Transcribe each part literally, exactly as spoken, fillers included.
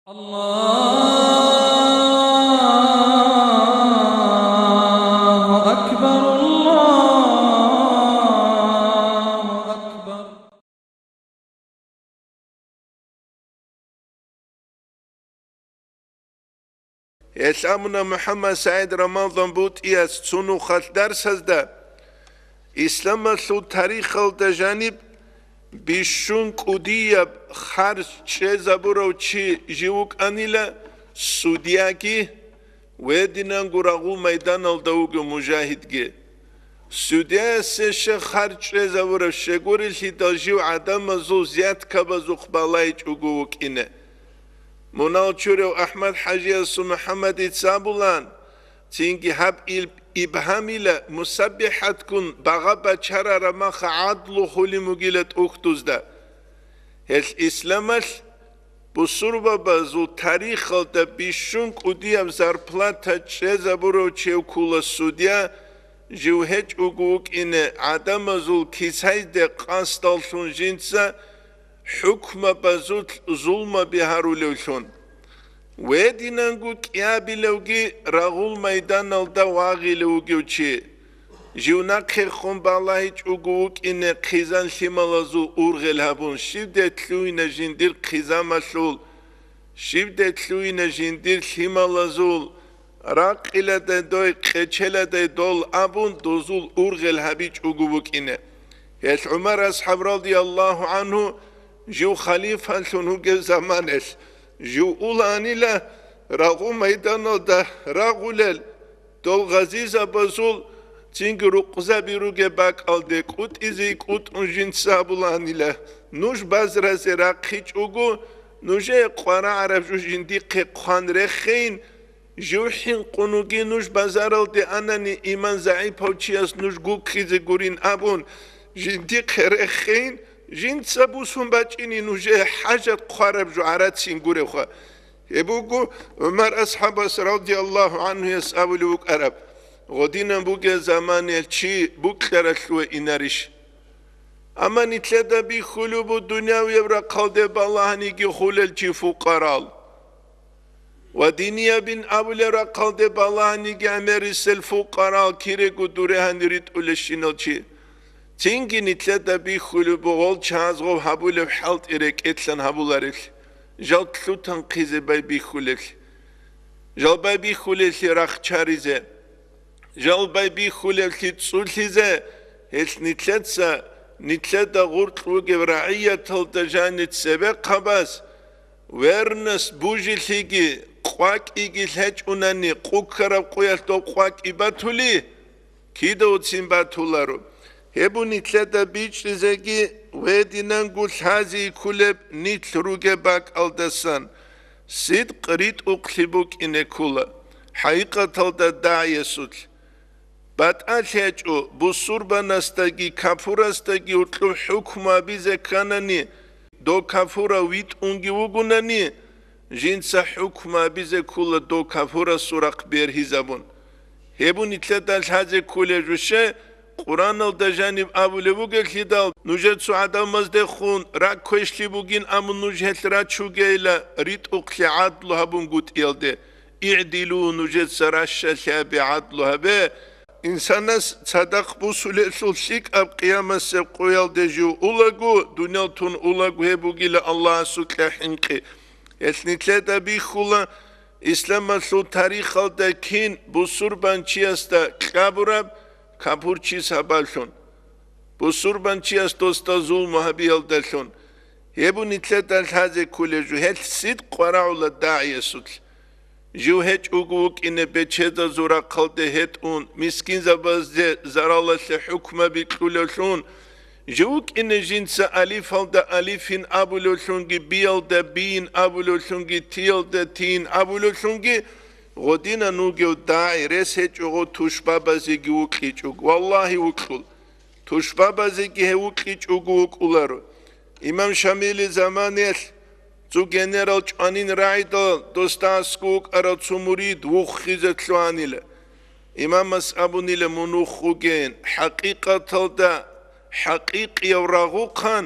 الله أكبر، الله أكبر. Гьелъ абуна МухӀаммад СагӀид Рамазан БутӀияс цо нухалъ дарсазда, исламалъул тарихалда жаниб бищун кӀудияб харж чӀезабурав чи жив вукӀанила, судьяги, гьединанго рагъул майданалда вугев мужагьидги. Судьяясе щай харж чӀезабураб щегурелъидал жив гӀадамазул зяткабазухъ балайчӀого вукӀине. Мунагьал чурав АхӀмад-хӀажиясул МухӀаммадица абулаан, цинги гьаб ил ибгьамила мусаббихӀатккун багъа бачарараб маха гӀадлу хулин бугила тӀухьдузда. Гьелъ исламалъ бусурбабазул тарихалда бищун кӀудияб зарплата чӀезабурав чев ккула судья, жив гьечӀого вукӀине гӀадамазул кицайде къасдаллъун жинца хӀукмабазулъ зулмаби гьарулевлъун. Гьединанго кӀиабилевги рагъул майданалда вагъилев вугев чи, жив нахъехун балагьичӀого вукӀине хъизан лъималазул ургъел гьабун, щибде лъугьина жиндир хъизамалъул, щибде лъугьина жиндир лъималазул, ракъиладай дой, къечеладай дол абун, дозул ургъел гьабичӀого вукӀине. Гьелъ ГӀумар асхӀаб радияллагьу гӀанхӀу жив халифалъун вугев заманалъ, жив уланила рагъу майданалда рагъулел дол гъазизабазул цинги рукъзаби ругеб бакӀалде кӀутӀизе кӀутӀун жинца абуланила: «Нуж базразе рахъичӀого, нужее къварагӀараб жо жиндихъе хъван рехейин, жив хӀинкъун вугин, нуж базаралде анани, иман загӀипав чияс нуж гуккизе гурин», — абун, жиндихъе рехейин, жинца бусун бачӀини нужее хӀажат хъвараб жо гӀарацин гуревха. Гьеб буго ГӀумар асхӀабас радияллагьу гӀанхӀуяс абулев вукӀараб: «Гъодинан бугеб заманаялъ чи букьаралъуве инарищ?» Амма нилъеда бихьулеб буго дунявияб рахъалде балагьаниги хулел чи фукъарал ва диниябин абулеб рахъалде балагьаниги гӀемерисел фукъарал, кирего дуре гьанир ритӀулелщинал чи. Цинги нилъеда бихьулеб буго гъол чагӀаз гъов гьабулеб хӀалтӀи рекӀелъан гьабуларелъ, жал лъутан хъизе байбихьулелъ, жал байбихьулелъе рахчаризе, жал байбихьулевлъи цӀулъизе, гьелъ нилъеца, нилъеда гъуркь вугев рагӀияталда жани цебехъабаз, верность бужилъиги къвакӀиги лъечӀунани, къукараб къуялъ доб къвакӀи батули, кидавцин батуларо. Гьеб нилъеда бичӀчӀизеги гьединанго лъази кколеб нилъ ругеб бакӀалдасан, сидкъ ритӀухълъи букӀине ккола, хӀакъикъаталда дагӀиясулъ. БатӀалъи гьечӀо, бусурбанасдаги капурасдаги гьоркьоб хӀукму гьабизе кканани, дов капурав витӀунги вугунани, жинца хӀукму гьабизе ккола дов капурасул рахъ бергьизабун. Гьеб нилъеда лъазе кколеб жо щай, Къуръаналда жаниб абулеб бугелъидал, нужер цо гӀадамаздехун ракӀ квешлъи бугин, амма нуж гьелъ рачугейила, ритӀухълъи гӀадлу гьабунгутӀиялде. ИгӀдилу, нужеца ращалъи гьабе, гӀадлу гьабе. Инсанас цадахъ бусулелъул лъикӀаб къиямасеб къоялде жив улаго, дуниял тун улаго гьеб бугила Аллагьасукьа хӀинкъи. Гьелъ нилъеда бихьула, исламалъул тарихалда кин бусурбанчиясда кьабураб капурчи сабаблъун, бусурбанчияс досда зулму гьабиялдалъун. Гьеб нилъеда лъазе кколеб жо, гьелъ сидкъ къварагӀула дагӀиясулъ. Жив гьечӀого вукӀине бечедазул рахъалде гьетӀун, мискинзабазде заралалъе хӀукмаби кьулевлъун, жив вукӀине жинца алифалда алифин абулевлъунги, биялда бийин абулевлъунги, тиялда тийин абулевлъунги, гъодинан вугев дагӀи рес гьечӀого тушбабазеги вукьичӀого. Валлагьи, вукьул. Тушбабазеги гьев вукьичӀого вукӀуларо. Имам Шамили заманаялъ цо генерал чӀванин рагӀидал, досда аскӀов вукӀарав цо мурид вуххизе лъугьанила. Имамас абунила: «Мун вуххугейин, хӀакъикъаталда хӀакъикъияв рагъухъан,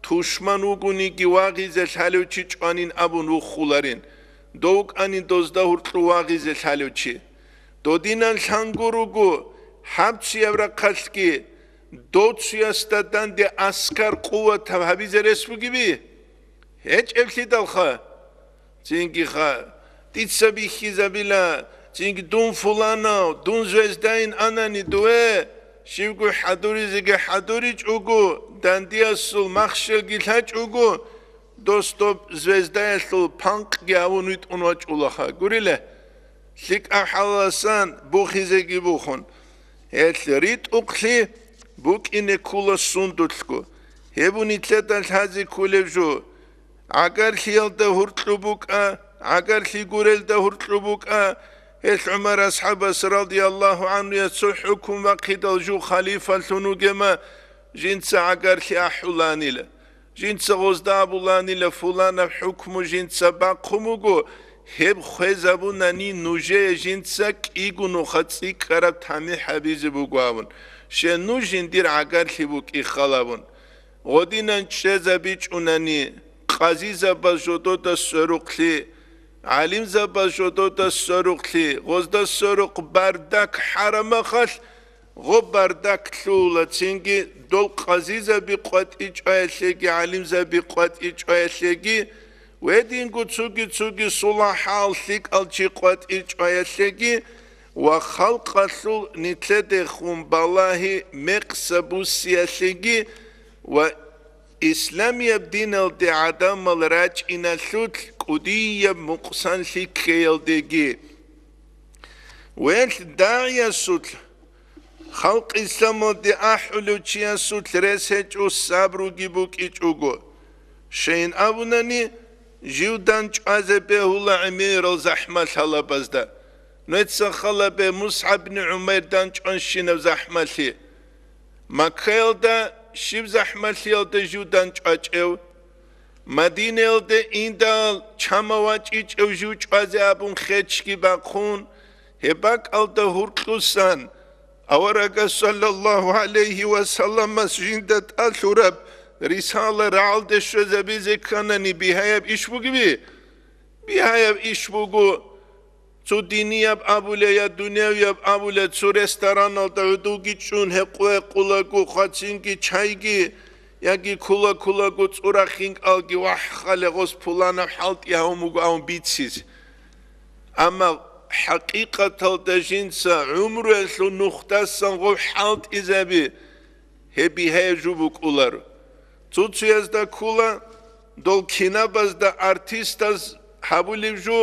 тушман вугониги вагъизе лъалев чи чӀванин», — абун вуххуларин. дов вукӀани дозда гьуркьу вагъизе лъалев чи. Додинан лъангур руго гьаб цуяб рахъалъги, дов цуясда данде аскар къуватаб гьабизе рес бугеби? ГьечӀеблъидалха. Цинги ха, дица бихьизабила, цинги дун фуланав, дун звездайин анани дуе, щивго хӀадуризеги хӀадуричӀого, дандиясул махщелги лъачӀого, дос доб звездаялъул панкъги гьавун витӀун вачӀулаха. Гурила, лъикӀаб хӀалаласан бухизеги бухун. Гьелъ ритӀухълъи букӀине ккула сундулъго. Гьеб нилъеда лъазе кколеб жо. ГӀагарлъиялда гьуркьу букӀа, гӀагарлъи гурелда гьуркьу букӀа. Гьелъ ГӀумар асхӀабас радияллагьу гӀанхуяс цо хӀукму бахъидал жу халифалъун вугема, жинца гӀагарлъи ахӀуланила. Жинца гъозда абуланила, фуланаб хӀукму жинца бахъун буго, гьеб хвезабунани нужее жинца кӀиго нуха цӀикӀкӀараб тамихӀ гьабизе буго абун, щай нуж жиндир гӀагарлъи букӀин халабун. Гъодинан чӀезабичӀунани, къазизабаз жодода сверухълъи, гӀалимзабаз жодода сверухълъи, гъозда сверухъ бардак хӀарамахалъ, гъоб бардак лъугьула цинги дол къазизаби къватӀичӀаялъеги, гӀалимзаби къватӀичӀаялъеги, гьединго цуги-цуги сулагьал лъикӀал чи къватӀичӀаялъеги ва халкъалъул нилъедехун балагьи мекъса буссиялъеги ва исламияб диналде гӀадамал рачӀиналъулъ кӀудияб мукъсанлъи ккеялдеги. Велъ дагӀиясулъ, халкъ исламалде ахӀулев чиясулъ рес гьечӀо, сабруги букӀичӀого. Щайин абунани, жив дандчӀвазе бегьула гӀемерал захӀмалъ гьалабазда. Нужеца хал гьабе МусгӀаб ибн ГӀумайр дандчӀванщинаб захӀмалъи. Маккаялда щиб захӀмалъиялда жив дандчӀвачӀев? Мадинаялде индал чама вачӀичӀев жив чӀвазе абун хечги бахъун, гьеб бакӀалда гьуркьусан, аварагас саллаллагьу гӀалайгьи ва салламас жинда тӀалъураб рисала рагӀалде щвезабизе кканани бигьаяб иш бугеби? Бигьаяб иш буго, цо динияб абулеб я дунявияб абулеб, цо рестораналда гӀодовги чӀун гьекъо-гьекъолаго, хъвацинги чайги, яги ккола-кколаго цӀурахинкӀалги, вахӀ, хале гъос пуланаб хӀалтӀи гьавун буго абун бицизе. Амма хӀакъикъаталда жинца гӀумруялъул нухдасан гъов хӀалтӀизаби, гьеб бигьаяб жо букӀуларо. Цо-цоязда ккола дол кинабазда артистаз гьабулеб жо,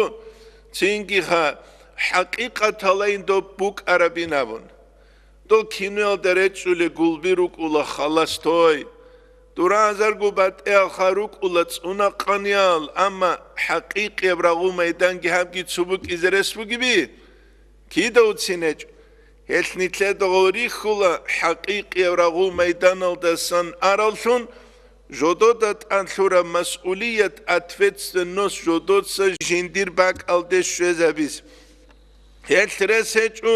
цинги ха, хӀакъикъаталайин доб букӀарабин абун. Дол киноялда речӀчӀулеб гулби рукӀула халастой. Дуразарго батӀиялха рукӀула цӀунахъаниял, амма хӀакъикъияб рагъул майданги гьабги цо букӀизе рес бугеби? Кидавцин гьечӀо. Гьелъ нилъеда гъорихьула хӀакъикъияб рагъул майданалдасан араллъун, жодода тӀад лъураб масъулият, ответственность жодоца жиндир бакӀалде щвезабиз. Гьелъ рес гьечӀо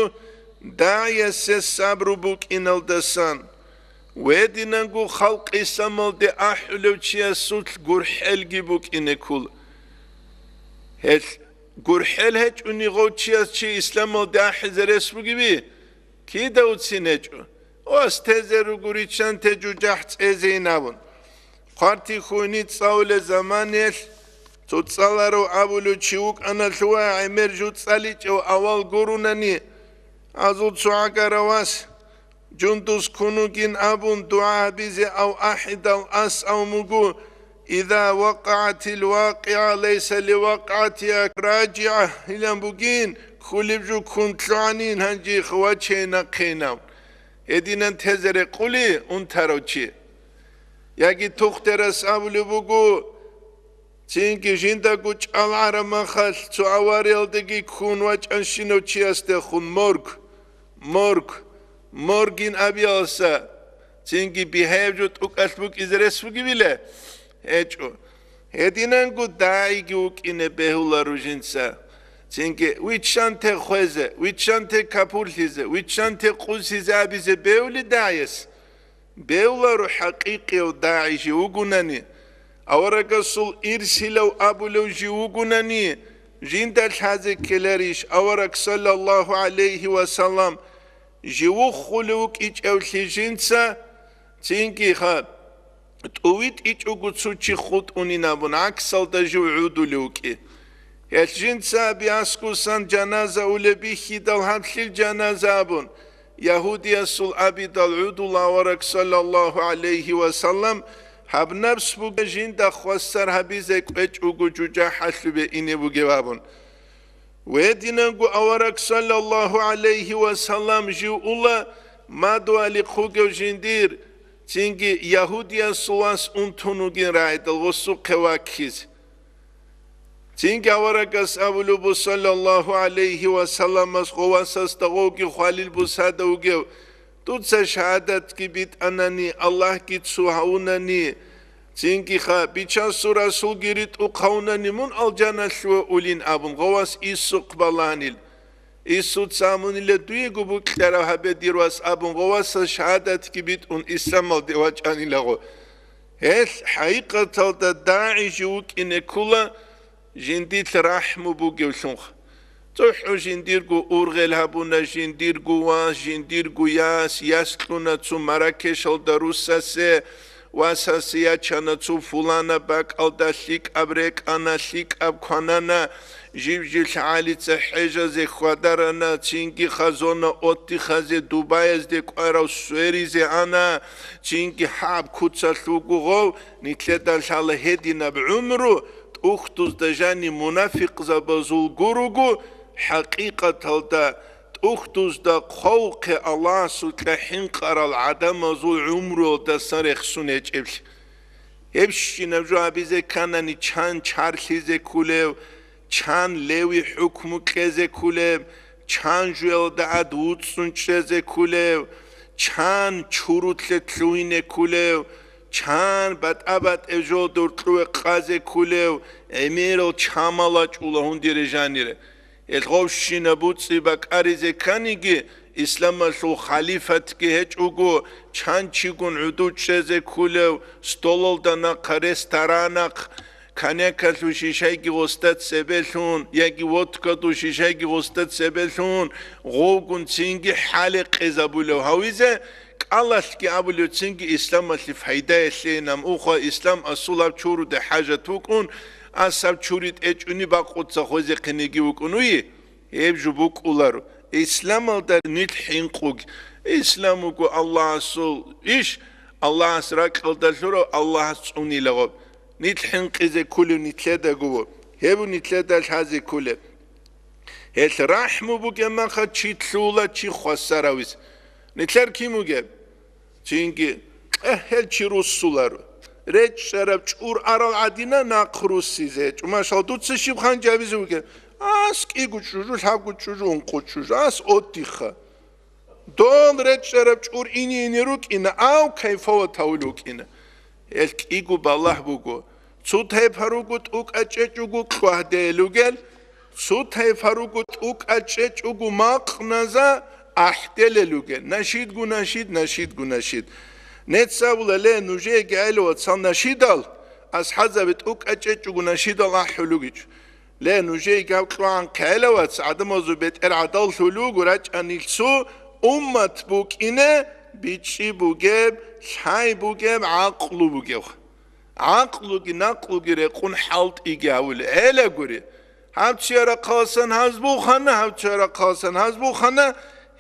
дагӀиясе сабру букӀиналдасан, гьединанго халкъ исламалде ахӀулев чиясулъ гурхӀелги букӀине ккола. Гьелъ гурхӀел гьечӀони гъов чияс чи исламалде ахӀизе рес бугеби? Кидавцин гьечӀо. Ос тезе руго риччанте жужахӀ цӀезейин абун. Хъварти хуйни цӀалулел заманиялъ цо цӀаларав абулев чи вукӀана лъугьа гӀемер жу цӀаличӀев авал гурунани, азул цо гӀагаравас, Жундус ккун вугин абун дугӀа гьабизе ав ахӀидал ас ав мугу, «Иза вакъагӀатил вакъигӀа, лайса ливакъигӀатиха раджигӀа», илан бугин, ккулеб жо ккун лъугӀанин гьанжихъ вачейна хъинав. Гьединан тезе рекъули унтарав чи. Яги тухтерас абулеб буго, Цинги жиндаго чӀалгӀараб махалъ цо авариялдаги ккун вачӀанщинав чиясдехун морг, морг, моргин абиялса, цинги бигьаяб жо тӀукӀалъ букӀизе рес бугебила? ГьечӀо. Гьединанго дагӀиги вукӀине бегьуларо жинца. Цинги виччанте хвезе, виччанте капурлъизе, виччанте къусизе абизе бегьули дагӀиялъ? Бегьуларо хӀакъикъияв дагӀи жив вугунани, аварагасул ирсилав абулев жив вугунани, Жинда лъазе ккеларищ авараг саллаллагьу гӀалайгьи ва саллам живухъулев вукӀичӀевлъи жинца, цинги ха, тӀувитӀичӀого цо чи хутӀунин абун, гӀаксалда жив гӀодулев вукӀи. Гьелъ жинца абиаскусан жаназа улеб бихьидал гьаблъил жаназа абун, ягьудиясул абидал гӀодула авараг саллаллагьу гӀалайгьи ва саллам, гьаб напс бугеб жинда хвасар гьабизе кӀвечӀого жужахӀалъубе ине бугев абун. Гьединанго авараг саллаллагьу гӀалайгьи ва саллам жив ула мадугьалихъ вугев жиндир, цинги ягьудиясул вас унтун вугин рагӀидал гъосухъе ваккизе. Цинги аварагас абулеб буго, саллаллагьу гӀалайгьи ва салламас, гъов васасда гъовги хвалил бусада вугев, дуца шагьадатги битӀанани, Аллагьги цо гьавунани, цинги ха, Бичасул Расулги ритӀухъ гьавунани, мун алжаналъуве улин абун, гъов вас инсухъ баланил. Инсуца амунила дуего букьараб гьабе, дир вас, абун, гъов васас шагьадатги битӀун исламалде вачӀанилаго. Гьелъ хӀакъикъаталда дагӀи жив вукӀине ккола жиндилъ рахӀму бугевлъунха. ЦохӀо жиндирго ургъел гьабуна, жиндирго вас, жиндирго яс, яс кьуна цо Маракешалда русасе, васасе ячана цо фулана бакӀалда, лъикӀаб рекӀана, лъикӀаб кванана, жив-жив гӀалица хӀежазе хьвадарана, цинги хазона отдыхазе Дубаязде кӀварав сверизе ана, цинги гьаб куцалъ вуго гъов, нилъеда лъала гьединаб гӀумру, тӀухьдузда жани мунафикъзабазул гуруго, хӀакъикъаталда тӀухьдузда хъвавухъе Аллагьасукьа хӀинкъарал гӀадамазул гӀумруялдасан рехсун гьечӀеблъи. Гьебщинаб жо гьабизе кканани, чан чарлъизе ккулев, чан леви хӀукму кьезе ккулев, чан жуялда гӀад вуцӀцӀун чӀезе ккулев, чан чурулъе лъугьине ккулев, чан батӀа-батӀе жо дуркьуве къазе ккулев, гӀемерал чамал ачӀула гьундире жанире. Гьелъ гъовщина буцӀи бакӀаризе кканиги, исламалъул халифатги гьечӀого, чан чигун гӀуду чӀезе ккулев, столалда нахъа, ресторанахъ, канякалъул шишайги гъосда цебелъун, яги водкадул шишайги гъосда цебелъун, гъовгун цинги хӀалекъезабулев гьавизе, кӀалалъги абулев цинги исламалъе пайдаялъейин, ам уха, ислам асул гьаб чуруде хӀажат вукӀун, ас гьаб чури тӀечӀуни бакъуца хвезехъинеги вукӀун уйи? Гьеб жо букӀуларо. Исламалда нилъ хӀинкъуги. Ислам вуго Аллагьасул иш, Аллагьас ракьалда лъурав, Аллагьас цӀунилаго. Нилъ хӀинкъизе ккулев нилъедаго вуго. Гьеб нилъеда лъазе ккулеб. Гьелъ рахӀму бугеб маха чи лъугьула, чи хвасар гьавизе. Нилъер кин вугеб? Цинги, гьел чи руссуларо. РечӀчӀараб чӀур арал гӀадина нахъ руссизе гьечӀо. Машал, дуца щиб хъанчӀ гьабизе вугеб? Ас кӀиго чӀужу, лъабго чӀужу, ункъо чӀужу. Ас отдыха. Дол речӀчӀараб чӀур ине-ине рукӀина, ав кайфават гьавулев вукӀина. Гьел кӀиго балагь буго. Цо тайпа руго тӀукӀа чӀечӀого кьвагьдеял ругел, цо тайпа руго тӀукӀа чӀечӀого макъназа ахӀделел ругел. Нашидгу нашид, нашидгу нашид. Нецц абула, ле, нужееги гӀелавацал нашидал, асхӀазаби тӀукӀа чӀечӀого нашидал ахӀулугич. Ле, нужееги гьаб кьвагӀан ккелавац, гӀадамазул бетӀер гӀадаллъулугу рачӀанил цо уммат букӀине бичӀчӀи бугеб, лъай бугеб, гӀакълу бугеб. ГӀакълуги накълуги рекъун хӀалтӀиги гьавулеб гӀелагури. Гьаб цоя рахъаласан гьазбулхъана, гьаб цоя рахъаласан гьазбулхъана,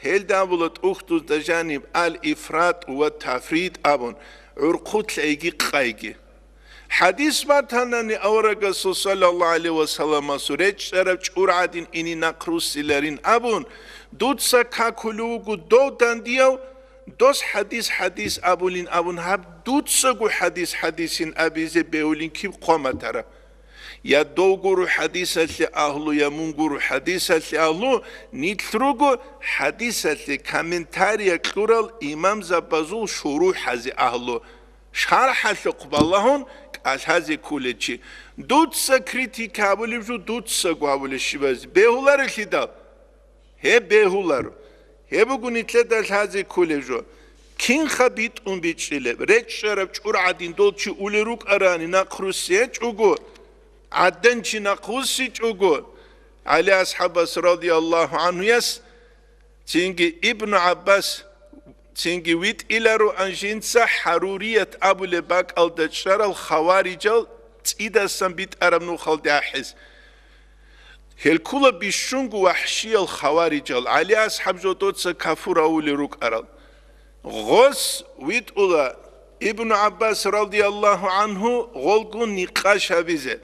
гьелда абула тӀухьдузда жаниб ал-ифрат ва тафрит абун, гӀурхъулъайги къайги. ХӀадис батанани аварагасул саллаллагьу гӀалайгьи ва салламасул речӀчӀараб чӀур гӀадин ине нахъ руссиларин абун, дуца какулев вуго дов дандияв, дос хӀадис, хӀадис абулин абун, гьаб дуцаго хӀадис, хӀадисин абизе бегьулин киб хъваматара? Я дов гуро хӀадисалъе агьлу, я мун гуро хӀадисалъе агьлу, нилъ руго хӀадисалъе комментария кьурал имамзабазул шурухӀазе агьлу. ШархӀалъухъ балагьун кӀалъазе кколечи. Дуца критика гьабулеб жо, дуцаго гьабулеб щибазе бегьуларелъидал? Гьеб бегьуларо. Гьеб буго нилъеда лъазе кколеб жо. Кинха битӀун бичӀчӀилеб? РечӀчӀараб чӀур гӀадин дол чи улел рукӀарани нахъ руссичӀого, гӀаддан чи нахъ вуссичӀого, ГӀали асхӀабас радияллагьу гӀанхуяс, цинги Ибну ГӀаббас, цинги витӀилароан жинца хӀарурият абулеб бакӀалда чӀарал хаварижал цӀидасан битӀараб нухалде ахӀизе. Гьел ккула бищунго вахӀшиял хаварижал, ГӀали асхӀаб жодоца кафур авулел рукӀарал. Гъос витӀула Ибну ГӀаббас радияллагьу гӀанху гъолго никъаш гьабизе.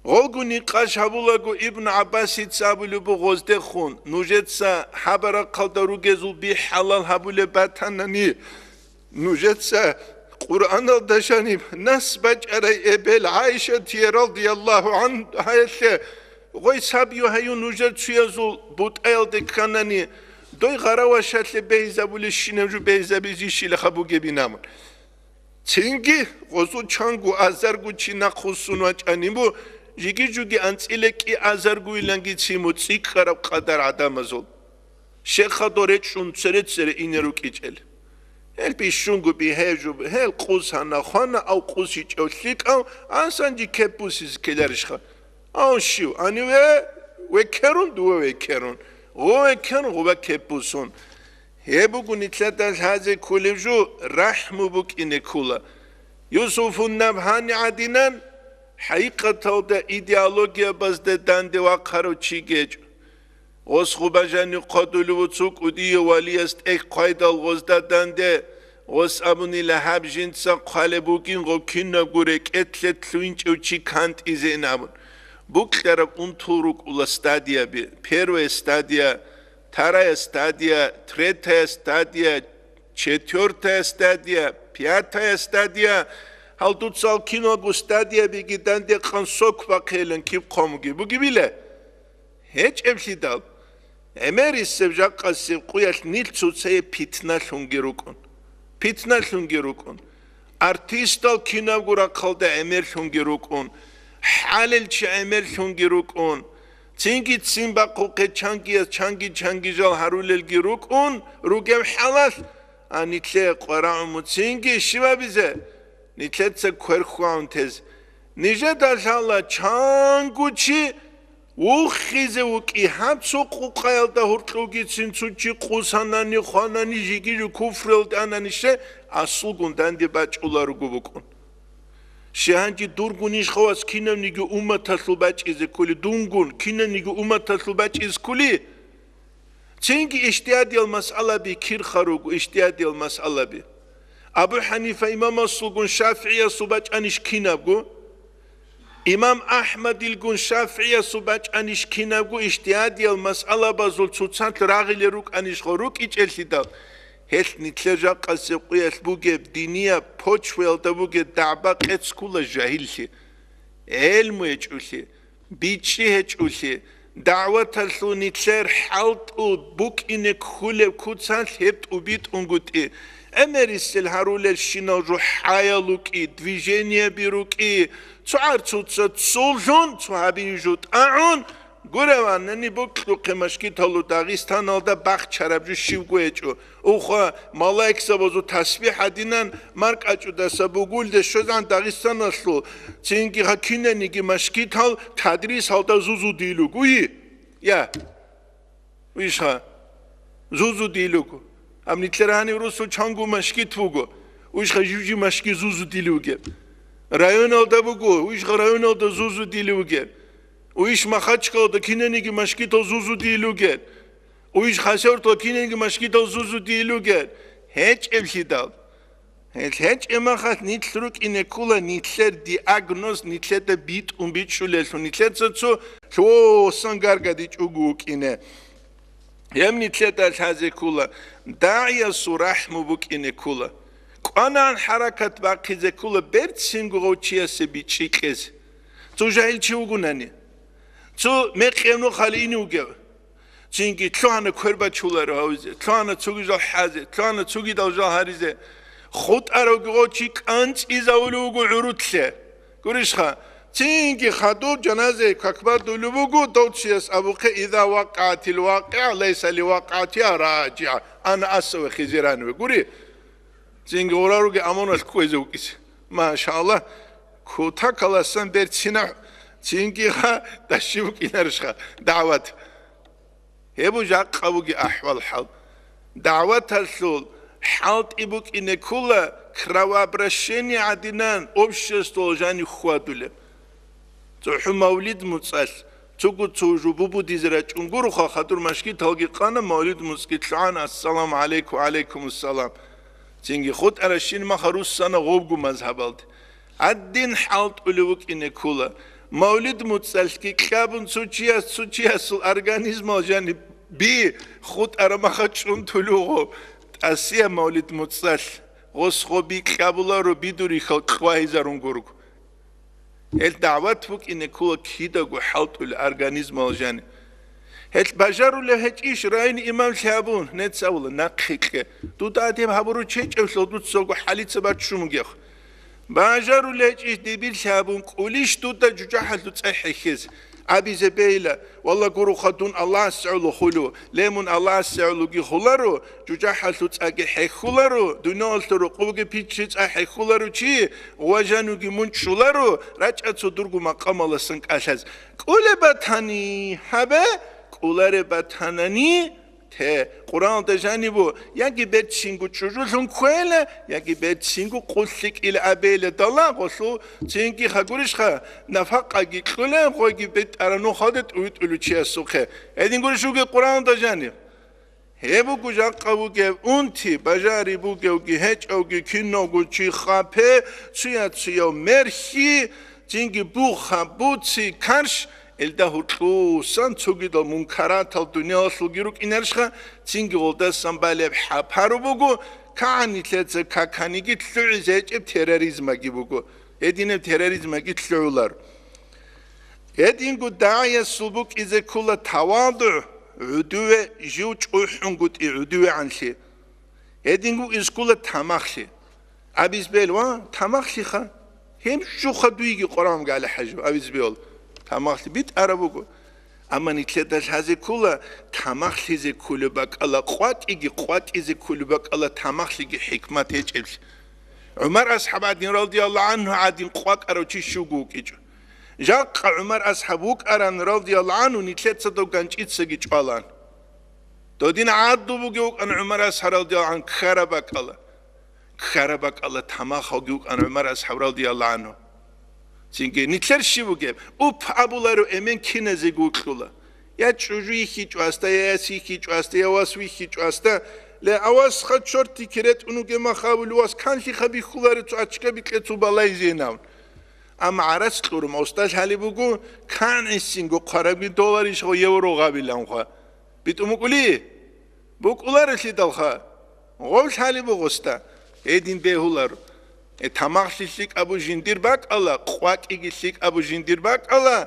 Гъолго никъаш гьабулаго Ибну ГӀаббасица абулеб буго гъоздехун: «Нужеца хӀаба рахъалда ругезул би хӀалал гьабулеб батанани, нужеца Къуръаналда жаниб нас бачӀарай эбел ГӀайшатие радияллагьу гӀанхӀаялъе гъой саб югьаю нужер цуязул бутӀаялде кканани, дой гъаравашалъе бегьизабулищинаб жо бегьизабизищилаха бугебин», – абун. Цинги гъозул чанго азарго чи нахъвуссун вачӀани бу, жиги-жуги анцӀила кӀи азаргойиланги цин бу цӀикӀкӀараб къадар гӀадамазул. Щехъа доречӀун цере-цере ине рукӀичӀел. Гьел бищунго бигьежуб, гьел къус гьана хвана, ав къус гьечӀев лъикӀав, ансан жи кеп бусизе ккеларищха? Ав щив? Гьаниве векерун, дуве векерун, гъо векерун, гъуба кеп бусун. Гьеб буго нилъеда лъазе кколеб жо, рахӀму букӀине ккола. Юсуфун Набгьани гӀадинан, хӀакъикъаталда идеологиябазда данде вахъарав чи гьечӀо. Гъос гъуба жанив хъвадулев вуцу кӀудияв валияс тӀехь хъвайдал гъозда данде, гъос абунила гьаб жинца хъвалеб бугин гъо кинабго рекӀелъе лъугьинчӀев чи кантӀизейин абун. Букьараб унтул рукӀула стадияби: первая стадия, вторая стадия, третья стадия, четвёртая стадия, пятая стадия. Гьал дуца гьал киналго стадиябиги данде къан сок бахъейилан киб хъвамуги бугебила? ГьечӀеблъидал, гӀемерисеб жакъасеб къуялъ нилъ цоцае питналъунги рукӀун. Питналъунги рукӀун. Артистал кинабго рахъалда гӀемерлъунги рукӀун. ХӀалел чи гӀемерлъунги рукӀун. Цинги цин бахъухъе чангияс чанги-чанги жал гьарулелги рукӀун, ругеб хӀалалъ, а нилъее къварагӀумуцинги щибабизе? Нилъеца кверхьвагьун тез. Нижеда лъала чанго чи вухизе вукӀи, гьаб цо къукъаялда гьоркьовгицин цо чи къусанани, хванани, жиги-жу куфралда анани, ще асулгун данде бачӀуларуго букӀун. Щай гьанже дургун иш хавас кинавниги умматалъул бачӀизе ккули, дунгун кинавниги умматалъул бачӀизе ккули? Цинги ижтигьадиял масъалаби кирха руго, ижтигьадиял масъалаби. Абу ХӀанифа имамасулгун ШафигӀиясул бачӀанищ кинабго? Имам АхӀмадилгун ШафигӀиясул бачӀанищ кинабго ижтигьадиял масъалабазул цоцалъ рагъилел рукӀанищ гъо рукӀичӀелъидал, гьелъ нилъер жакъасеб къуялъ бугеб динияб почваялда бугеб дагӀба къецкула жагьиллъи, гӀелму гьечӀолъи, бичӀчӀи гьечӀолъи, дагӀваталъул нилъер хӀалтӀу букӀине кколеб куцалъ гьеб тӀубитӀунгутӀи, гӀемерисел гьарулелщинал жо хӀаял рукӀи, движениеби рукӀи, цо гӀарцуца цолъун, цо гьабине жо тӀагӀун, гуреванани бокьухъе машгиталу Дагъистаналда бахчараб жо щивго гьечӀо. Уха, малаикзабазул тасбихӀ гьадинан маркӀачӀудаса бугулде щвезан Дагъистаналъул, цинги гьакинаниги машгитал тадрисалда зузудилугуи? Я. Уйшха. Зузудилугу. Амни Тилерани русул чангу машгит буго. Уйшха жив-жив машги зузудили вугеб. Районалда буго, уйшха районалда зузудили вугеб. Уйш Махачкалда кинениги машгитал зузудили вугеб. Уйш Хасавюртал киненги машгитал зузу диилугел гьечӀеблъидал. Гьел гьечӀеб махалъ нилъ рукӀине ккула нилъер диагноз нилъеда битӀун бичӀчӀулелъул, нилъеца цо лъусан гаргадичӀого вукӀине. Гьеб нилъеда лъазе ккула, дагӀиясул рахӀму букӀине ккула. КӀванагӀан хӀаракат бахъизе ккула берцинго гъов чиясе бичӀчӀи кьезе. Цо жагьил чи вугунани, цо мекъев нухале ине вугев. Цинги лъугьана квер бачуларо гьавизе, лъугьана цогидал хӀазе, лъугьана цогидал жал гьаризе. ХутӀаравги гъо чи кӀанцӀизавулев вуго гӀурутлъе. Гурищха, цинги хадуб жаназе какбадулев вуго, дов чияс абухъе: «Иза вакъатил вакъиа, лайса ли вакъатиа раджиа, ана асава хизиранове». Гури? Цинги гъураруги амоналъ кквезе вукӀизе. Машалла, кутакаласан берцина Цинги ха, даши букӀинарищха дагӀват? Гьеб жакъа буги ахӀвал-хӀал. ДагӀваталъул хӀалтӀи букӀине ккола кровообращение гӀадинан обществоялъ жанив хьвадулеб. ЦохӀо мавлид муцӀалъ, цого цо жо бубудизе рачӀун гуроха, хадур машгиталги къана, мавлид муцӀги лъугӀана, ассаламу гӀалайкум, ва гӀалайкумуссалам. Цинги хутӀаращин маха руссана гъобгу мазгьабалде. Гьадин хӀалтӀулев вукӀине ккола. Мавлид муцӀалъги кьабун цо чияс, цо чиясул организмал жаниб би хутӀара маха чӀун тулугъо. ТӀасия мавлид муцӀалъ, гъос гъо би кьабуларо, бидурихьал къвагьизарун гурго. Гьел дагӀват букӀине ккола кидаго хӀалтӀулев организмал жаниб. Гьел бажарулев гьечӀищ районе имамлъи гьабун, нецавула нахъе кье. Дуда адеб гьабуру чечӀевлъул дуцаго хӀалица баччун бугех. Бажарулев гьечӀищ дибирлъи гьабун кӀулищ дуда жужахӀалъу цӀехӀехьез? Абизе бейла, валла гуруха дун Аллагьасе гӀоло хулев, ле мун Аллагьасе гӀологи хуларо, жужахӀалъу цӀаги хӀехьуларо, дуниялалъул рукъубги пичри цӀа хӀехьуларо чи, ва жануги мун чӀуларо, рачӀа цо дурго макъамаласан кӀалъаз. КӀулеб батани, гьабе, кӀулареб батанани, те, Къуръаналда жанибу, яги берцинго чӀужулъун кквела, яги берцинго къуллъикӀила абейла дала гъолъу, цинги хагурищха, нафакъаги кьула, гъойги бетӀара нухалде тӀуй-тӀулу чиясухъе. Гьедин гурищ вугеб Къуръаналда жаниб? Гьеб буго жакъа вугев унти, бажари бугевги гьечӀевги, киналго чи хапе, цуя-цуяв мерхьи, цинги буха, буци, карш, илда гьуркьусан цогидал мункаратал дуниялалъулги рукӀинарищха, цинги гъолдасан балеб хӀапару буго, кагӀанилъеца каканиги лъугӀизе гьечӀеб терроризмаги буго. Гьединаб терроризмаги лъугӀулар. Гьединго дагӀиясул букӀизе ккола тавадугӀ, гӀудуве жив чӀухӀунгутӀи гӀудувегӀанлъи. Гьединго изккула тамахлъи. Абиз бел ва тамахлъиха. Гьеб жуха дуйги Къуръан гали хӀажу, абиз бел. Тамахлъи битӀараб буго. Амма нилъеда лъазе ккола, тамахлъизе кколеб бакӀала къвакӀиги, къвакӀизе кколеб бакӀала тамахлъиги хӀикмат гьечӀеблъи. ГӀумар асхӀаб гӀадин, радияллагьу гӀанху гӀадин, къвакӀарав чи щуго вукӀичӀо. Жакъа ГӀумар асхӀаб вукӀаран, радияллагьу гӀанху, нилъецадав ганчӀицаги чӀвалан. Додин гӀадлу бугев вукӀан ГӀумар асхӀаб, радияллагьу гӀанху, ккараб бакӀала. Ккараб бакӀала тамахалги вукӀан ГӀумар асхӀаб, радияллагьу гӀанху. Цинги нилъер щиб бугеб? Уп абуларо эмен киназего вукьула. Я чӀужу йихьичӀо асда, я яс йихьичӀо асда, я вас вихьичӀо асда. Ле, авасха чорти киретӀун вугеб мах абулев вас канлъиха бихьуларе цо ачка бикье цо балайзе инав. Амма гӀарац кьурун осда лъалеб буго, кан гӀисинго хъварабги долларищ гъо евро гъабиланха. БитӀун букӀули? БукӀуларелъидалха. Гъов лъалеб буго осда. Гьедин бегьулар. Э, тамахлъи лъикӀабу жиндир бакӀала, къвакӀиги лъикӀабу жиндир бакӀала,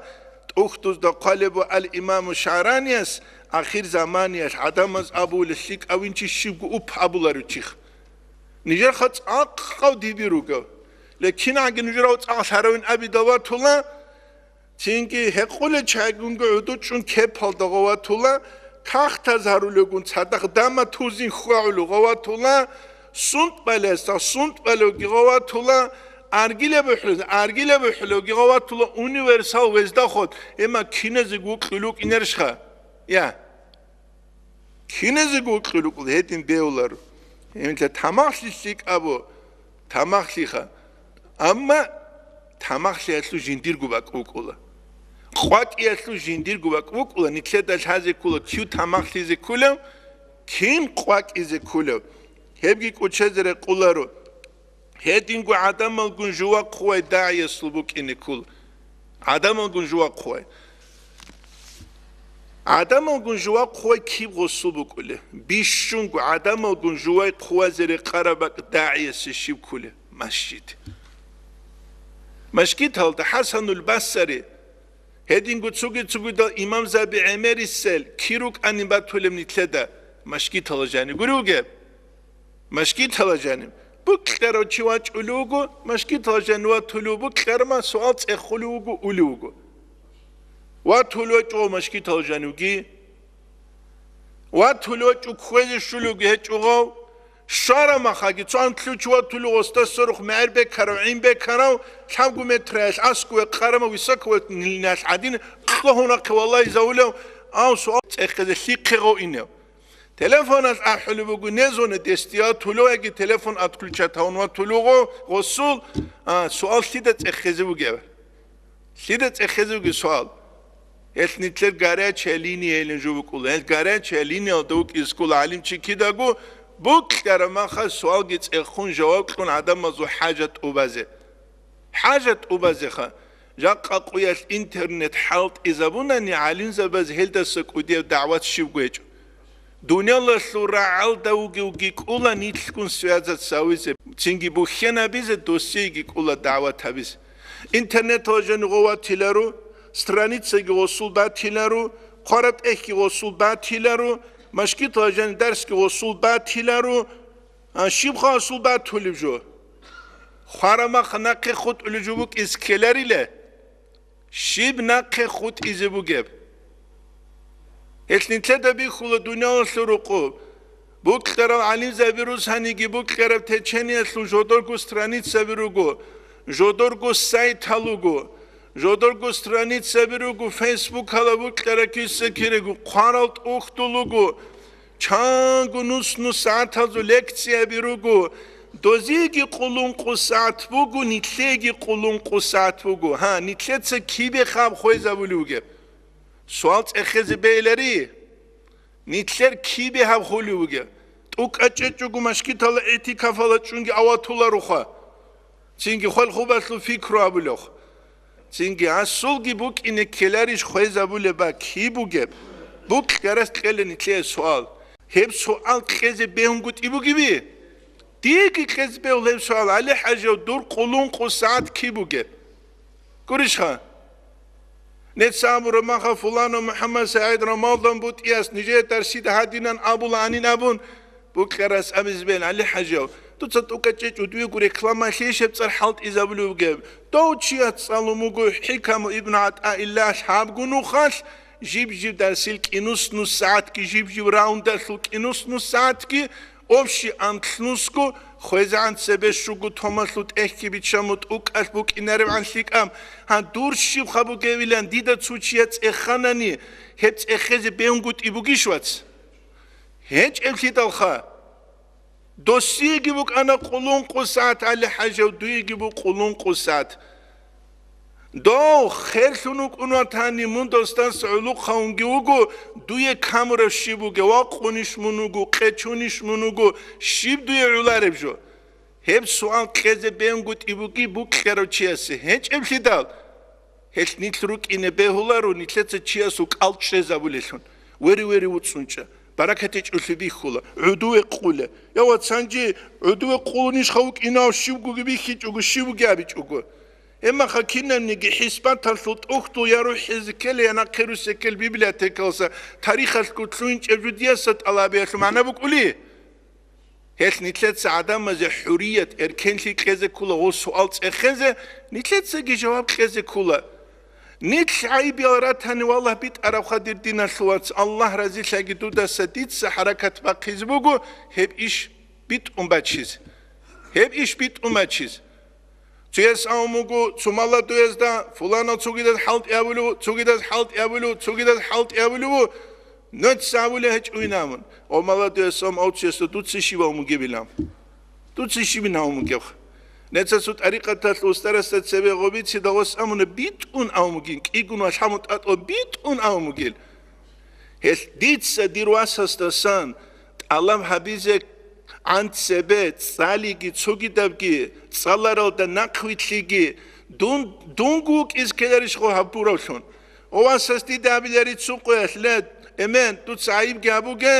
тӀухьдузда хъвалебу ал-Имаму ШагӀранияс, ахир заманиялъ гӀадамаз абула лъикӀавин чи щибго уп абуларев чих. Нижер ха цӀакъав диби ругев. Лекин гӀаги нужерав цӀакъ лъаравин абидал ватула, цинги гьекъулел чагунги гӀудучӀун кепалда гъаватула, кахтаз гьарулелгун цадахъ дама тузин хьвагӀулев гъаватула, сунтӀбалесда сунтӀбалевги гъаватула, аргилеб бухӀулез аргилеб бухӀулевги гъаватула, универсал вездахъот, гьема киназего вукьулев вукӀинарищха? Я. Киназего вукьулев вукӀула, гьедин бегьуларо. Гьемилъа тамахлъи лъикӀабу, тамахлъиха. Амма тамахлъиялъул жиндирго бакӀ букӀула. КъвакӀиялъул жиндирго бакӀ букӀула, нилъеда лъазе ккола, кив тамахлъизе кколев, кин къвакӀизе кколев. Гьебги кӀочезе рекъоларо. Гьединго гӀадамалгун жувахъ хъувай дагӀиясул букӀине ккола. ГӀадамалгун жувахъ хъувай. ГӀадамалгун жувахъ хъувай киб гъосул букӀулеб? Бищунго гӀадамалгун жувай хъувазе рекъараб бакӀ дагӀиясе щиб кколеб? Масжид. Машгиталда ХӀасанул Басари, гьединго цуги-цугидал имамзаби гӀемерисел кир рукӀанин батулеб нилъеда машгитала жаниб гури вугеб? Машгитала жаниб. Букьарав чи вачӀулев вуго, машгитала жанив ватулев вуго, букьарма суал цӀехулев вуго, улев вуго. Ватулев вачӀугъав машгитала жанивги. Ватулев вачӀу кквезе щулевги гьечӀугъав. Щварамахаги цо анлъучуватулев гъосда сорухъ мегӀер бекарав, гӀин бекарав, лъабго метраялъ аскӀове къарама высоковольтный линиялъ гӀадин, кьогьунахъе валлагьи завулев, ав суал цӀехезе лъихъе гъов инев. Телефоналъ ахӀулеб буго, не звонит, дестиятулев яги телефон отключать гьавун ватулуго гъосул, а, суал лъида цӀехезе бугеб? Лъида цӀехезевги суал. Гьелъ нилъер горячая линия гьелин жо букӀула. Гьел горячая линиялда вукӀизе ккола гӀалимчи кидаго, букьараб махалъ суалги цӀехун жаваб кьун гӀадамазул хӀажат тӀубазе. ХӀажат тӀубазеха. Жакъа къуялъ интернет хӀалтӀизабунани, гӀалимзабаз гьелдаса кӀудияб дагӀват щибго гьечӀо. Дуниялалъул рагӀалда вугевги кӀула нилъгун связаться гьавизе, цинги бухьенабизе, досиеги кӀула дагӀват гьабизе. Интернеталъ жанив гъов ватиларо, страницаги гъосул батиларо, хъвараб тӀехьги гъосул батиларо, машгиталъ жанив дарсги гъосул батиларо, а, щибха гъосул батулеб жо? Хварамахъ нахъе хутӀулеб жо букӀизе ккеларила. Щиб нахъе хутӀизе бугеб? Гьелъ нилъеда бихьула дуниялалъул рукъу. Букьарал гӀалимзаби рус гьаниги букьараб течениялъул жодорго страницаби руго, жодорго сайтал руго, жодорго страницаби руго, фейсбукала букьараб киса-кирего, хъварал тӀухьдул руго, чанго нус-нус сагӀатазул лекцияби руго, дозиеги къулункъу сагӀат буго, нилъееги къулункъу сагӀат буго. Гьа, нилъеца кибе хаб хвезабулев вугеб? Суал цӀехезе бегьилари. Нилъер кибе гьаб хулев вугеб? ТӀукӀа чӀечӀого машгитала, игӀтикафала чӀунги аватулароха. Цинги хвалхубалъул пикру абулев. Цинги асулги букӀине ккеларищ хвезабулеб ба киб бугеб? Букьарас кьела нилъее суал. Гьеб суал кьезе бегьунгутӀи бугеби? Диеги кьезе бегьула гьеб суал, ГӀали-хӀажияв, дур къулункъу сагӀат киб бугеб? Гурищха? Нецаабура маха фуланов МухӀаммад СагӀид Рамалдан бутӀияс нижее дарсида гьадинан абула анин абун, букьарас абизбел, ГӀали-хӀажияв, дуца тӀукӀа чӀечӀо, дуего реклама лъищеб цӀар хӀалтӀизабулев вугеб? Дов чияс цӀалун вуго ХӀикаму ибн ГӀатӀаиллагь гьабгу нухалъ, жиб-жиб дарсил кӀинус-нус сагӀатги, жиб-жиб раундалъул кӀинус-нус сагӀатги, общий анлънусго, хвезегӀан цебе щуго томалъул тӀехьги биччамо тӀукӀалъ букӀинаребгӀан лъикӀаб, гьан дур щибха бугевилан дида цо чияс цӀеханани, гьеб цӀехезе бегьунгутӀи бугищ, вац? ГьечӀеблъидалха. Досиеги букӀана къулункъу сагӀат, ГӀали-хӀажияв, дуеги бу къулункъу сагӀат. Дов херлъун вукӀун ватани, мун досдаса гӀулухъа унги вуго, дуе камураб щиб бугеб, вакъунищ мун вуго, къечунищ мун вуго, щиб дуе гӀолареб жо? Гьеб суал кьезе бегьунгутӀи буги букьарав чиясе. ГьечӀеблъидал, гьелъ нилъ рукӀине бегьуларо нилъеца чиясул кӀал чӀезабулелъун. Вери-вери вуцӀцӀунчӀа, баракат гьечӀолъи бихьула, гӀодове къуле. Я, вацанчи, гӀодове къулунищха вукӀинав, щибгоги бихьичӀого, щибгоги абичӀого. Гьебмаха кинабниги хӀисбаталъул тӀухьдул я рухӀизе ккела, я нахъе русе ккел библиотекалса тарихалъго лъугьинчӀеб жо диаса тӀалабиялъул магӀна букӀули? Гьелъ нилъеца гӀадамазе хӀурият, эркенлъи кьезе ккола ва суал цӀехезе, нилъецаги жаваб кьезе ккола. Нилъ гӀайибиял ратани, валлагь, битӀарабха дир диналъул вац, Аллагь разилъаги дудаса дица хӀаракат бахъизе буго гьеб иш битӀун бачиз. Гьеб иш битӀун бачиз. Цояс авун буго, цо молодоязда, фуланал цогидаз хӀалтӀи абулев, цогидаз хӀалтӀи абулев, цогидаз хӀалтӀи абулев, нуца абулеб гьечӀо инамун. О, молодояс ам авциясда дуца щиб авун бугебилан? Дуца щибин авун бугебха? Неца цо тӀарикъаталъ устарасда цебе гъобицида гъос амуна битӀун авун бугин, кӀигун ва лъамун тӀатӀо битӀун авун бугин. Гьелъ дица дир васасдасан тӀалаб гьабизе гӀан цебе цӀалиги цогидабги, цӀаларалда нахъвилълъиги, дун, дунго вукӀиз ккеларищ гъо гьабуравлъун? О, васас, дида абилари цо къоялъ, ле, эмен, дуца гӀайибги гьабуге,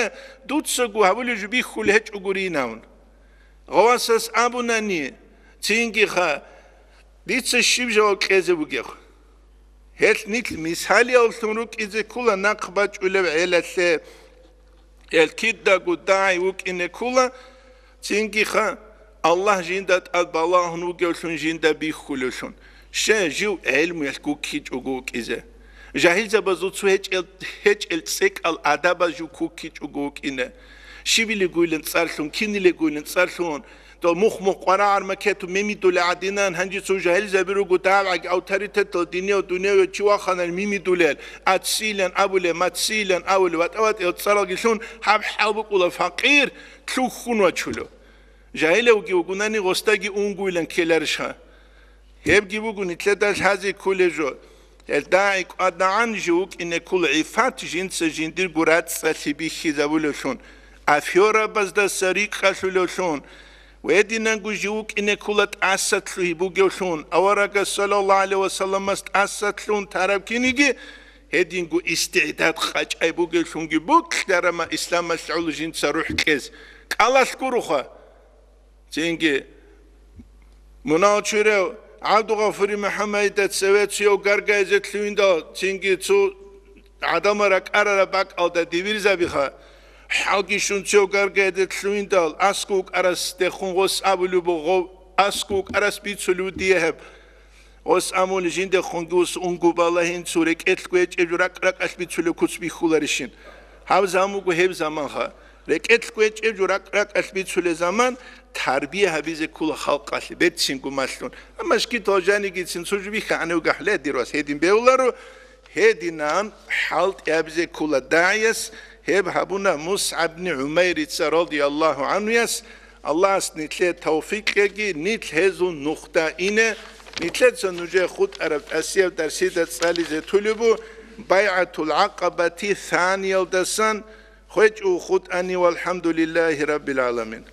дуцаго гьабулеб жо бихьулеб гьечӀогурин абун. Гъо васас абунани, цинги ха, дица щиб жаваб кьезе бугеб? Гьелъ нилъ мисалияллъун рукӀизе ккола нахъ бачӀулеб гӀелалъе. Гьел кидаго дагӀи вукӀине ккола, цинги ха, Аллагь жинда тӀад балагьун вугевлъун, жинда бихьулевлъун. Ще, жив гӀелмуялъ гуккичӀого вукӀизе. Жагьилзабазул цо гьечӀел, гьечӀел цӀекӀал адабаз жив куккичӀого вукӀине. Щибилигойилан цӀарлъун, кинилигойилан цӀарлъун. Дол мухъ-мухъ къварагӀар макету мимидулел гӀадинан, гьанже цо жагьилзаби руго дагӀаги авторитетал динияв дунияв чи ваханал мимидулел, аццийилан абулеб, маццийилан абулеб, ватӀа-ватӀиял цӀаралги лъун, гьаб хӀал букӀула факъир, лъухьун вачулев. Жагьилавги вугунани гъосдаги унгуйилан ккеларищха? Гьебги буго нилъеда лъазе кколеб жо. Гьел дагӀи кӀвадагӀан жив вукӀине ккола гӀифат жинца жиндирго рацӀцӀалъи бихьизабулевлъун, аферабаздаса рикъалъулевлъун, ва гьединанго жив вукӀине ккола тӀасалъугьи бугевлъун, аварагас саллаллагьу гӀалайгьи вассаламас тӀасалъун тараб киниги, гьединго истигӀдад къачӀай бугевлъунги бокьарама исламалъ гӀоло жинца рухӀ кьез. КӀалалъ гуроха. Цинги мунагьал чурав ГӀабдугъафури МухӀаммадида цеве цояв гаргайзе лъугьиндал, цинги цо гӀадамал ракӀарараб бакӀалда дибирзабиха. ХӀалги щун цояв гаргайзе лъугьиндал, аскӀов вукӀарас дехун гъос абулеб буго, аскӀов вукӀарас бицулев дие гьеб. Гъос амули жиндехунги ус унгу балагьин цо рекӀелъ гвечӀеб жо ракӀ-ракӀалъ бицулев куц бихьуларищин? Гьаб заман буго гьеб заманха. РекӀелъ гвечӀеб жо ракӀ-ракӀалъ бицулеб заман, тарбия гьабизе ккола халкъалъе, берцинго малъун. Амма шкитал жанигицин цо жо бихьа гьанив гахӀле, дир вас, гьедин бевларо, гьединан хӀалтӀи гьабизе ккола дагӀияс, гьеб гьабуна МусгӀаб ибн ГӀумайрица радияллагьу гӀанхуяс, Аллагьас нилъее тавфикъ кьеги, нилъ гьезул нухда ине, нилъеца нужее хутӀараб тӀасияб дарсида цӀализе тулеб бу, БайгӀатул ГӀакъабати саниялдасан хвечӀо хутӀани, валхӀамдулиллагьи раббил гӀаламин.